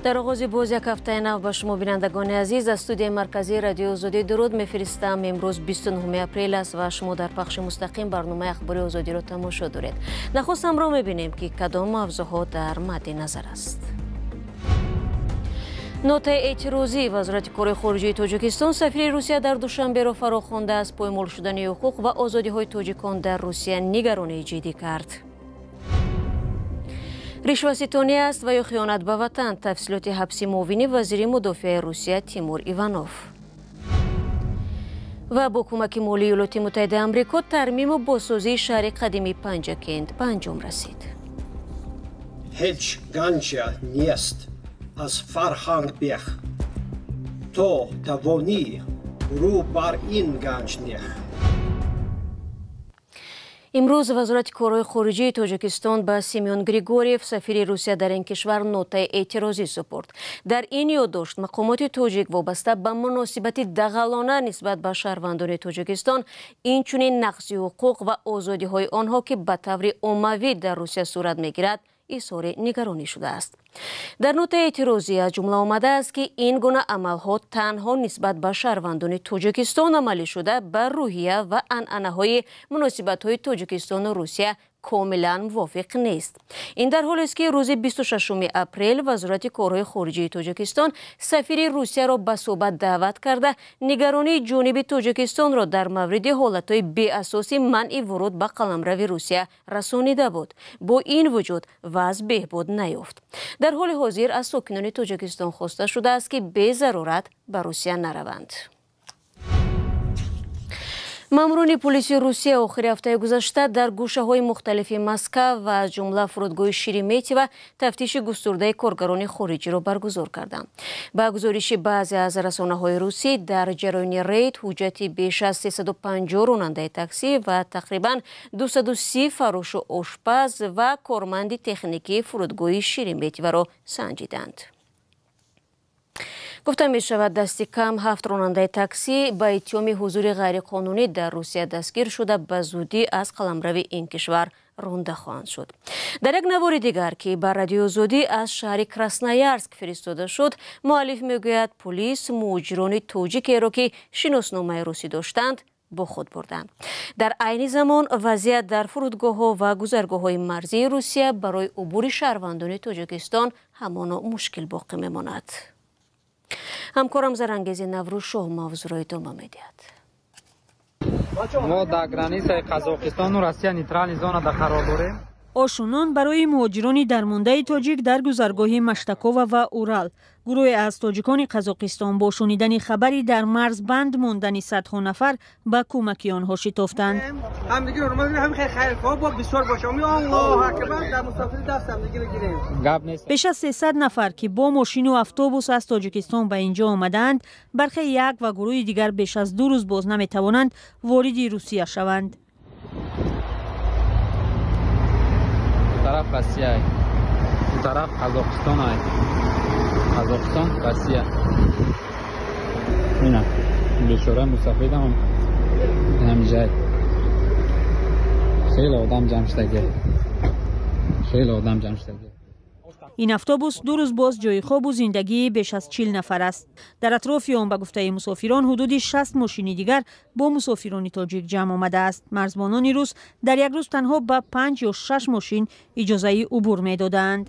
Дар оғози боз як ҳафтаи нав ба шумо бинандагони азиз аз студияи марказии радиои Озодӣ дуруд мефиристам. Имрӯз 29 апрел аст ва шумо дар пахши мустақим барномаи ахбори Озодиро тамошо доред. Нахуст ҳамроҳ мебинем, ки кадом мавзӯъҳо дар мадди назар аст. Нотаи эътирозӣ вазорати корҳои хориҷии Тоҷикистон сафири Русия дар Душанберо фаро хонда аз поймол шудани ҳуқуқ ва озодиҳои тоҷикон дар Русия нигаронии ҷиддӣ кард. Ришваситонӣ аст ва ё хиёнат ба ватан. Тафсилоти ҳабси муовини вазири мудофиаи Русия Тимур Иванов. Ва бо кӯмаки молии Иёлоти Муттаҳидаи Амрико тармиму бозсозии шаҳри қадимии Панҷакент ба анҷом расид. Ҳеҷ ганҷа нест аз фарҳанг бех, то тавонӣ рӯ бар ин ганҷ нех. Имрӯз вазорати корҳои хориҷии Тоҷикистон ба Семён Григорьев, сафири Русия дар ин кишвар, нотаи эътирозӣ супурд. Дар ин ёддошт мақомоти тоҷик вобаста ба муносибати дағалона нисбат ба шаҳрвандони Тоҷикистон, инчунин нақзи ҳуқуқ ва озодиҳои онҳо, ки ба таври оммавӣ дар Русия сурат мегирад, изҳори нигаронӣ шудааст. Дар нотаи эътирозӣ аз ҷумла омадааст, ки ин гуна амалҳо танҳо нисбат ба шаҳрвандони Тоҷикистон амалӣ шуда, ба рӯҳия ва анъанаҳои муносибатҳои Тоҷикистону Русия комилан мувофиқ нест. Ин дар ҳолест, ки рӯзи 26 апрел вазорати корҳои хориҷии Тоҷикистон сафири Русияро ба суҳбат даъват карда, нигаронии ҷониби Тоҷикистонро дар мавриди ҳолатҳои беасоси манъи вуруд ба қаламрави Русия расонида буд. Бо ин вуҷуд вазъ беҳбуд наёфт. Дар ҳоли ҳозир аз сокинони Тоҷикистон хоста шудааст, ки безарурат ба Русия нараванд. Маъмурони полиси Русия охири ҳафтаи гузашта дар гӯшаҳои мухталифи Москав ва аз ҷумла фурудгоҳи Шереметьево тафтиши густурдаи коргарони хориҷиро баргузор карданд. Ба гузориши баъзе аз расонаҳои русӣ, дар ҷараёни рейд ҳуҷҷати беш аз 350 ронандаи таксӣ ва тақрибан 230 фарошу ошпаз ва корманди техникии фурудгоҳи Шереметьеворо санҷиданд. Гуфта мешавад, дасти кам 7 ронандаи таксӣ ба иттиҳоми ҳузури ғайриқонунӣ дар Русия дастгир шуда, ба зудӣ аз қаламрави ин кишвар ронда хоҳанд шуд. Дар як навори дигар, ки ба радиои Озодӣ аз шаҳри Красноярск фиристода шуд, муаллиф мегӯяд, полис муҳоҷирони тоҷикеро, ки шиносномаи русӣ доштанд, бо худ бурданд. Дар айни замон вазъият дар фурудгоҳҳо ва гузаргоҳҳои марзии Русия барои убури шаҳрвандони Тоҷикистон ҳамоно мушкил боқӣ мемонад. Ҳамкорам Зарангези Наврӯзшоҳ мавзӯъро идома медиҳад. Мо дар границаи Қазоқистону Россия нейтральный зона да қарор дорем. Ошунон барои муҳоҷирони дармондаи тоҷик дар гузаргоҳи Маштакова ва Урал. Гурӯҳе аз тоҷикони Қазоқистон бо шунидани хабари дар марз банд мондани садҳо нафар ба кӯмаки онҳо шитофтанд. Беш аз 300 нафар, ки бо мошину автобус аз Тоҷикистон ба инҷо омадаанд, бархе як ва гурӯҳи дигар беш аз 2 рӯз боз наметавонанд вориди Русия шаванд. Тараф Россия, у тараф Қазоқистон, Қазоқистон, Россия. Ина бечора мусафидам ҳамиҷай. Хеле одам ҷамъ шудаги. Хеле одам ҷамъ шудаги. Ин автобус 2 рӯз боз ҷои хобу зиндагии беш аз 40 нафар аст. Дар атрофи он, ба гуфтаи мусофирон, ҳудуди 60 мошини дигар бо мусофирони тоҷик ҷамъ омадааст. Марзбонони рус дар як рӯз танҳо ба 5 ё 6 мошин иҷозаи убур медодаанд.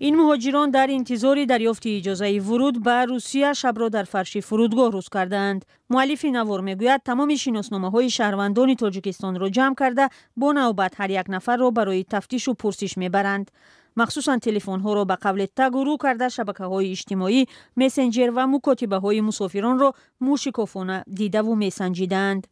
Ин муҳоҷирон дар интизори дарёфти иҷозаи вуруд ба Русия шабро дар фарши фурудгоҳ рӯз кардаанд. Муаллифи навор мегӯяд, тамоми шиносномаҳои шаҳрвандони Тоҷикистонро ҷамъ карда, бо навбат ҳар як нафарро барои тафтишу пурсиш мебаранд. Махсусан телефонҳоро ба қавли тагу рӯ карда, шабакаҳои иҷтимоӣ, мессенҷер ва мукотибаҳои мусофиронро мушикофона дидаву месанҷидаанд.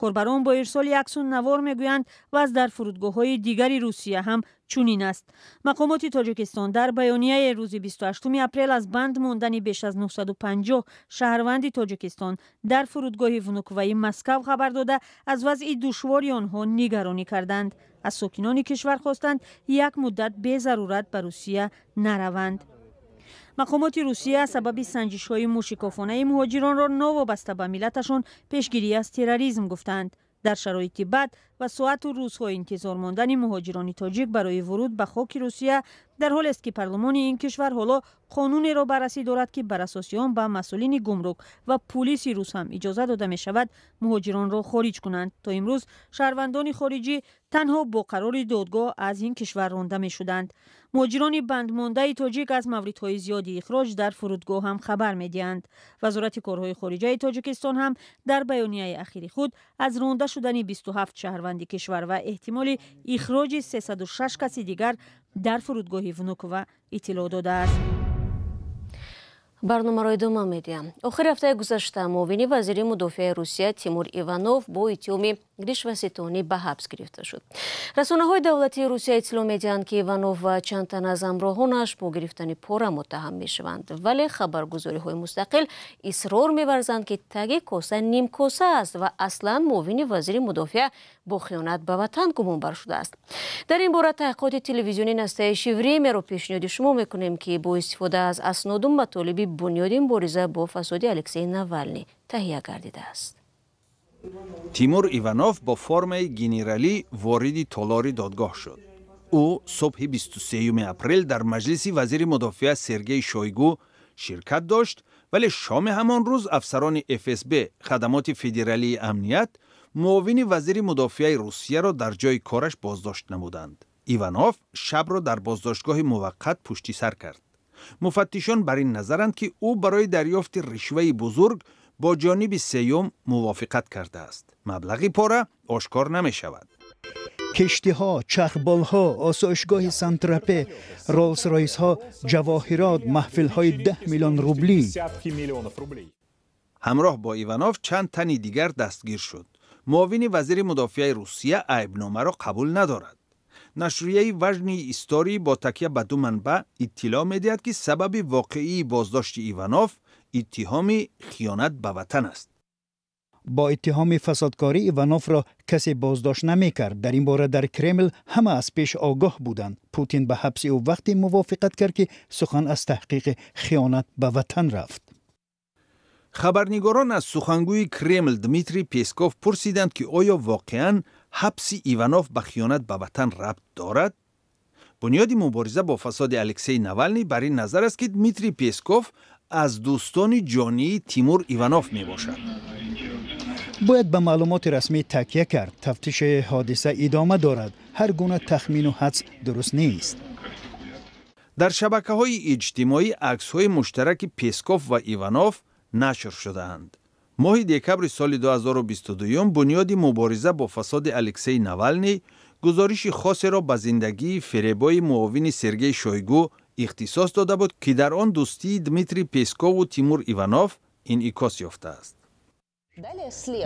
Корбарон бо ирсоли аксу навор мегӯянд, вазъ дар фурудгоҳҳои дигари Русия ҳам чунин аст. Мақомоти Тоҷикистон дар баёнияи рӯзи 28 апрел аз банд мондани беш аз 950 шаҳрванди Тоҷикистон дар фурудгоҳи Внуковаи Москав хабар дода, аз вазъи душвори онҳо нигаронӣ карданд. Аз сокинони кишвар хостанд, як муддат безарурат ба Русия нараванд. Мақомоти Русия сабаби санҷишҳои мушикофонаи муҳоҷиронро новобаста ба миллаташон пешгирӣ аз терроризм гуфтанд. Дар шароити бад ва соату рӯзҳои интизор мондани муҳоҷирони тоҷик барои вуруд ба хоки Русия дар ҳолест, ки парлумони ин кишвар ҳоло қонунеро баррасӣ дорад, ки бар асоси он ба масъулини гумрук ва пулиси рус ҳам иҷоза дода мешавад муҳоҷиронро хориҷ кунанд. То имрӯз шаҳрвандони хориҷӣ танҳо бо қарори додгоҳ аз ин кишвар ронда мешуданд. Муҳоҷирони бандмондаи тоҷик аз мавридҳои зиёди ихроҷ дар фурудгоҳ ҳам хабар медиҳанд. Вазорати корҳои хориҷаи Тоҷикистон ҳам дар баёнияи ахири худ аз ронда шудани 27 шаҳрванди кишвар ва эҳтимоли ихроҷи 306 каси дигар дар фурудгоҳи Внуково иттилоъ додааст. Барномаро идома медиҳам. Охири ҳафтаи гузашта муовини вазири мудофиаи Русия Тимур Иванов бо иттиҳоми ришваситонӣ ба ҳабс гирифта шуд. Расонаҳои давлатии Русия иттилоъ медиҳанд, ки Иванов ва чанд тан аз ҳамроҳонаш бо гирифтани пора муттаҳам мешаванд, вале хабаргузориҳои мустақил исрор меварзанд, ки таги коса нимкоса аст ва аслан муовини вазири мудофиа бо хиёнат ба ватан гумонбар шудааст. Дар ин бора таҳқиқоти телевизиони «Настоящее время»-ро пешниҳоди шумо мекунем, ки бо истифода аз асноду матолиби бунёди мубориза бо фасоди Алексей Навални таҳия гардидааст. Тимур Иванов бо формаи генералӣ вориди толори додгоҳ шуд. Ӯ субҳи 23 апрел дар маҷлиси вазири мудофиа Сергей Шойгу ширкат дошт, вале шоми ҳамон рӯз афсарони ФСБ, хадамоти федералии амният, муовини вазири мудофиаи Русияро дар ҷои кораш боздошт намуданд. Иванов шабро дар боздоштгоҳи муваққат пушти сар кард. Муфаттишон бар ин назаранд, ки ӯ барои дарёфти ришваи бузург бо ҷониби сеюм мувофиқат кардааст. Маблағи пора ошкор намешавад. Киштиҳо, чархболҳо, осоишгоҳи Сан-Тропе, Роллс-Ройсҳо, ҷавоҳирот, маҳфилҳои 10 миллион рублӣ. Ҳамроҳ бо Иванов чанд тани дигар дастгир шуд. Муовини вазири мудофиаи Русия айбномаро қабул надорад. Нашрияи «Важные истории» бо такя ба ду манбаъ иттилоъ медиҳад, ки сабаби воқеии боздошти Иванов иттиҳоми хиёнат ба ватан аст. Бо иттиҳоми фасодкорӣ Ивановро касе боздошт намекард. Дар ин бора дар Кремл ҳама аз пеш огоҳ буданд. Путин ба ҳабси ӯ вақте мувофиқат кард, ки сухан аз таҳқиқи хиёнат ба ватан рафт. Хабарнигорон аз сухангӯи Кремл Дмитрий Песков пурсиданд, ки оё воқеан ҳабси Иванов ба хиёнат ба ватан рабт дорад. Бунёди мубориза бо фасоди Алексей Навални бар ин назар аст, ки Дмитрий Песков аз дӯстони ҷонии Тимур Иванов мебошад. Бояд ба маълумоти расмӣ такя кард. Тафтиши ҳодиса идома дорад. Ҳар гуна тахмину ҳадс дуруст нест. Дар шабакаҳои иҷтимоӣ аксҳои муштараки Песков ва Иванов нашр шудаанд. Моҳи декабри соли 2022 бунёди мубориза бо фасоди Алексей Навални гузориши хосеро ба зиндагии фиребои муовини Сергей Шойгу ихтисос дода буд, ки дар он дӯстии Дмитрий Пескову Тимур Иванов инъикос ёфтааст.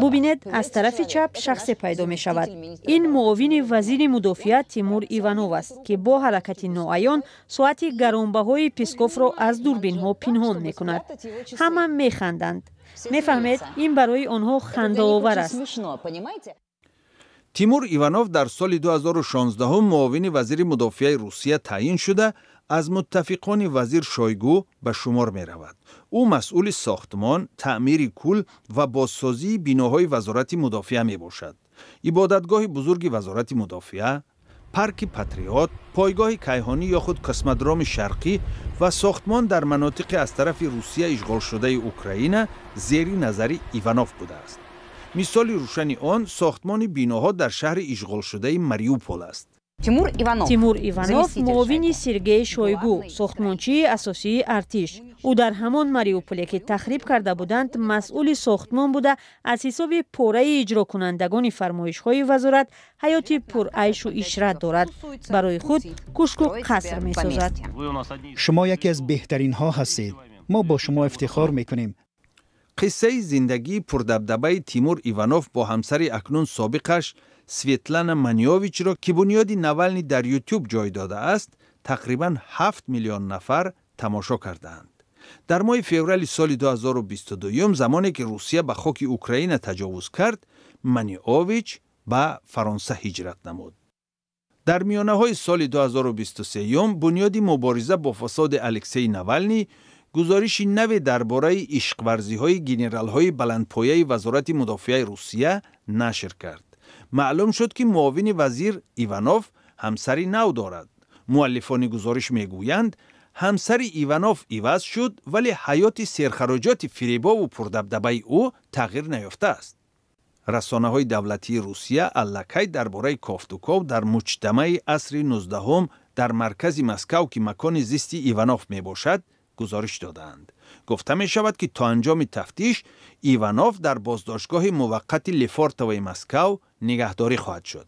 Бубинед, аз тарафи чап шахсе пайдо мешавад. Ин муовини вазири мудофиа Тимур Иванов аст, ки бо ҳаракати ноаён соати гаронбаҳои Песковро аз дурбинҳо пинҳон мекунад. Ҳама механданд, мефаҳмед, ин барои онҳо хандаовар аст. Тимур Иванов дар соли 2016 муовини вазири мудофиаи Русия таъин шуда, аз муттафиқони вазир Шойгу ба шумор меравад. Ӯ масъули сохтмон, таъмири кул ва бозсозии биноҳои Вазорати мудофиа мебошад: ибодатгоҳи бузурги Вазорати мудофиа, парки Патриот, пойгоҳи кайҳонӣ ё худ Космодроми Шарқӣ ва сохтмон дар манотиқи аз тарафи Русия ишғолшудаи Украина зери назари Иванов будааст. Мисоли рӯшани он сохтмони биноҳо дар шаҳри ишғолшудаи Мариупол аст. Тимур Иванов, муовини Сергей Шойгу, сохтмончии асосии артиш. Ӯ дар ҳамон Мариуполе, ки тахриб карда буданд, масъули сохтмон буда, аз ҳисоби пораи иҷрокунандагони фармоишҳои вазорат ҳаёти пурайшу ишрат дорад, барои худ кӯшку қаср месозад. Шумо яке аз беҳтаринҳо ҳастед. Мо бо шумо ифтихор мекунем. Қиссаи зиндагии пурдабдабаи Тимур Иванов бо ҳамсари акнун собиқаш Светлана Маниовичро, ки бунёди Навални дар Ютуб ҷой додааст, тақрибан 7 миллион нафар тамошо кардаанд. Дар моҳи феврали соли 2022, замоне ки Русия ба хоки Украина таҷовуз кард, Маниович ба Фаронса ҳиҷрат намуд. Дар миёнаҳои соли 2023 бунёди мубориза бо фасоди Алексей Навалний гузориши наве дар бораи ишқварзиҳои генералҳои баландпояи Вазорати мудофиаи Русия нашр кард. Маълум шуд, ки муовини вазир Иванов ҳамсари нав дорад. Муаллифони гузориш мегӯянд, ҳамсари Иванов иваз шуд, вале ҳаёти серхароҷоти фиребову пурдабдабаи ӯ тағйир наёфтааст. Расонаҳои давлатии Русия аллакай дар бораи кофтуков дар муҷтамаи асри 19 дар маркази Москав, ки макони зисти Иванов мебошад, гузориш додаанд. Гуфта мешавад, ки то анҷоми тафтиш Иванов дар боздоштгоҳи муваққати Лефортовои Москав нигаҳдорӣ хоҳад шуд.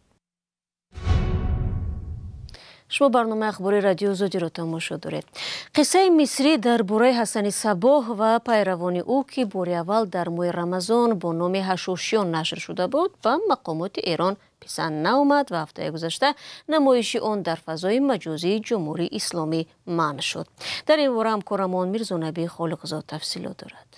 Шумо барномаи ахбори Радио Озодиро тамошо доред. Қиссаи мисрӣ дар бораи Ҳасани Сабоҳ ва пайравони ӯ, ки бори аввал дар моҳи Рамазон бо номи Ҳашошиён нашр шуда буд, ба мақомоти Эрон писанд наомад ва ҳафтаи гузашта намоиши он дар фазои маҷозии Ҷумҳурии Исломӣ манъ шуд. Дар ин бора ҳамкорамон Мирзонаби Холиқзод тафсилот дорад.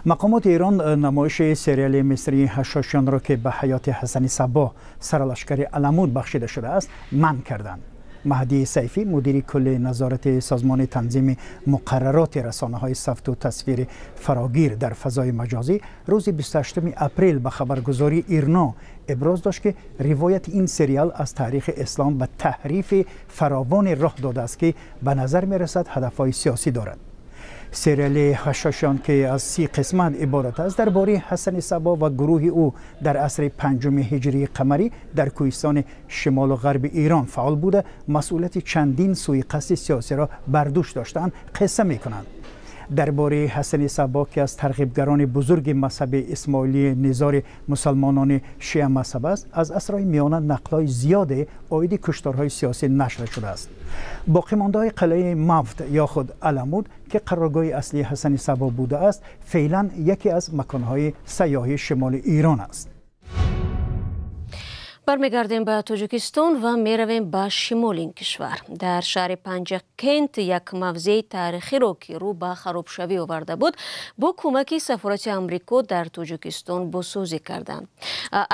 Мақомоти Эрон намоиши сериали мисрии Ҳашошиёнро, ки ба ҳаёти Ҳасани Сабоҳ, сарлашкари Аламуд, бахшида шудааст, манъ карданд. Маҳдии Сайфӣ, мудири кулли назорати созмони танзими муқаррароти расонаҳои савту тасвири фарогир дар фазои маҷозӣ, рӯзи 28 апрел ба хабаргузории Ирно иброз дошт, ки ривояти ин сериал аз таърихи ислом ба таҳрифи фаровоне роҳ додааст, ки ба назар мерасад ҳадафҳои сиёсӣ дорад. Сериали Ҳашошиён, ки аз 30 қисмат иборат аст, дар бораи Ҳасани Сабо ва гурӯҳи ӯ дар асри панҷуми ҳиҷрии қамарӣ дар кӯҳистони шимолу ғарби Эрон фаъол буда, масъулияти чандин сӯиқасди сиёсиро бар дӯш доштаанд, қисса мекунанд. Дар бораи Ҳасани Сабо, ки аз тарғибгарони бузурги мазҳаби исмоилии низори мусалмонони шиа мазҳаб аст, аз асрҳои миёна нақлҳои зиёде оиди кушторҳои сиёсӣ нашр шудааст. Боқимондаҳои қалъаи Мавт ё худ Аламуд, ки қароргоҳи аслии Ҳасани Сабо будааст, феълан яке аз маконҳои сайёҳии шимоли Эрон аст. Бармегардем ба Тоҷикистон ва меравем ба шимоли ин кишвар. Дар шаҳри Панҷакент як мавзеи таърихиро, ки рӯ ба харобшавӣ оварда буд, бо кӯмаки сафорати Амрико дар Тоҷикистон бозсозӣ карданд.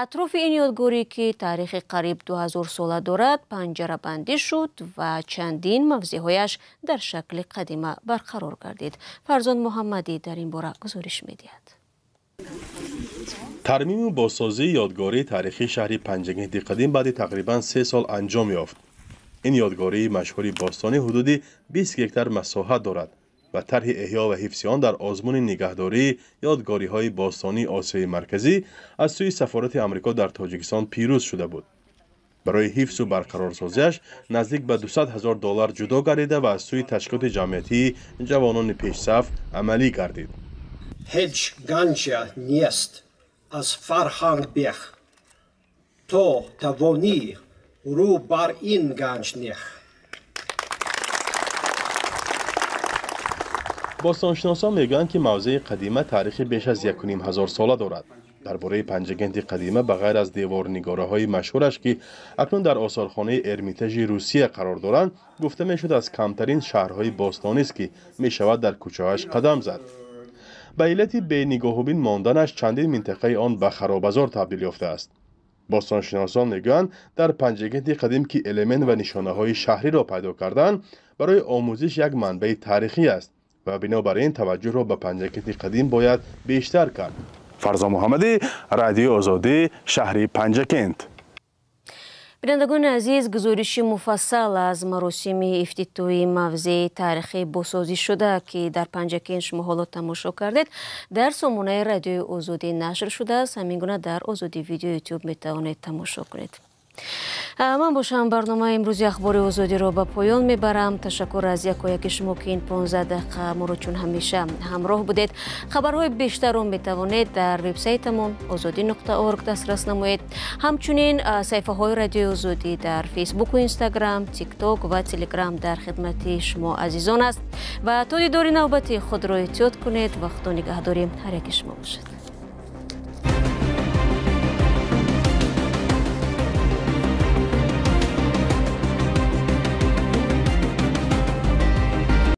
Атрофи ин ёдгорӣ, ки таърихи қариб 2000 сола дорад, панҷарабандӣ шуд ва чандин мавзеъҳояш дар шакли қадима барқарор гардид. Фарзон Муҳаммадӣ дар ин бора гузориш медиҳад. Тармиму бозсозии ёдгории таърихии шаҳри Панҷакенти қадим баъди тақрибан 3 сол анҷом ёфт. Ин ёдгории машҳури бостонӣ ҳудуди 20 гектар масоҳат дорад ва тарҳи эҳё ва ҳифзи он дар озмуни нигаҳдории ёдгориҳои бостонии Осиёи Марказӣ аз сӯи сафорати Амрико дар Тоҷикистон пирӯз шуда буд. Барои ҳифзу барқарорсозиаш наздик ба 200 000 доллар ҷудо гардида ва аз сӯи ташкилоти ҷамъиятии ҷавонони пешсаф амалӣ гардид. Ҳеҷ ганҷа нест аз фарҳанг бех, то тавонӣ рӯ бар ин ганҷ нех. Бостоншиносон мегӯянд, ки мавзеи қадима таърихи беш аз 1500 сола дорад. Дар бораи Панҷакенти қадима ба ғайр аз деворнигораҳои машҳураш, ки акнун дар осорхонаи Эрмитажи Русия қарор доранд, гуфта мешуд аз камтарин шаҳрҳои бостонист, ки мешавад дар кӯчаҳояш қадам зад. Ба иллати бенигоҳубин монданаш чандин минтақаи он ба харобазор табдил ёфтааст. Бостоншиносон мегӯянд, дар Панҷакенти қадим, ки элемент ва нишонаҳои шаҳриро пайдо карданд, барои омӯзиш як манбаи таърихӣ аст ва бинобар ин таваҷҷӯҳро ба Панҷакенти қадим бояд бештар кард. Фарзон Муҳаммадӣ, Радиои Озодӣ, шаҳри Панҷакент. Бинандагони азиз, гузориши муфассал аз маросими ифтитоҳи мавзеи таърихии босозӣ шуда, ки дар Панҷакент шумо ҳоло тамошо кардед, дар сомонаи Радиои Озодӣ нашр шудааст. Ҳамин гуна дар Озодӣ видео Ютуб метавонед тамошо кунед. Ман бошам барномаи имрӯзи Ахбори Озодиро ба поён мебарам. Ташаккур аз якояки шумо, ки ин 15 дақиқа моро чун ҳамеша ҳамроҳ будед. Хабарҳои бештарро метавонед дар вебсайтамон ozodi.org дастрас намоед. Ҳамчунин саҳифаҳои Радиои Озодӣ дар Фейсбуку, Инстаграм, Тикток ва Телеграм дар хидмати шумо азизон аст. Ва то дидори навбатӣ худро эҳтиёт кунед ва худо нигаҳдори ҳар яки шумо бошад.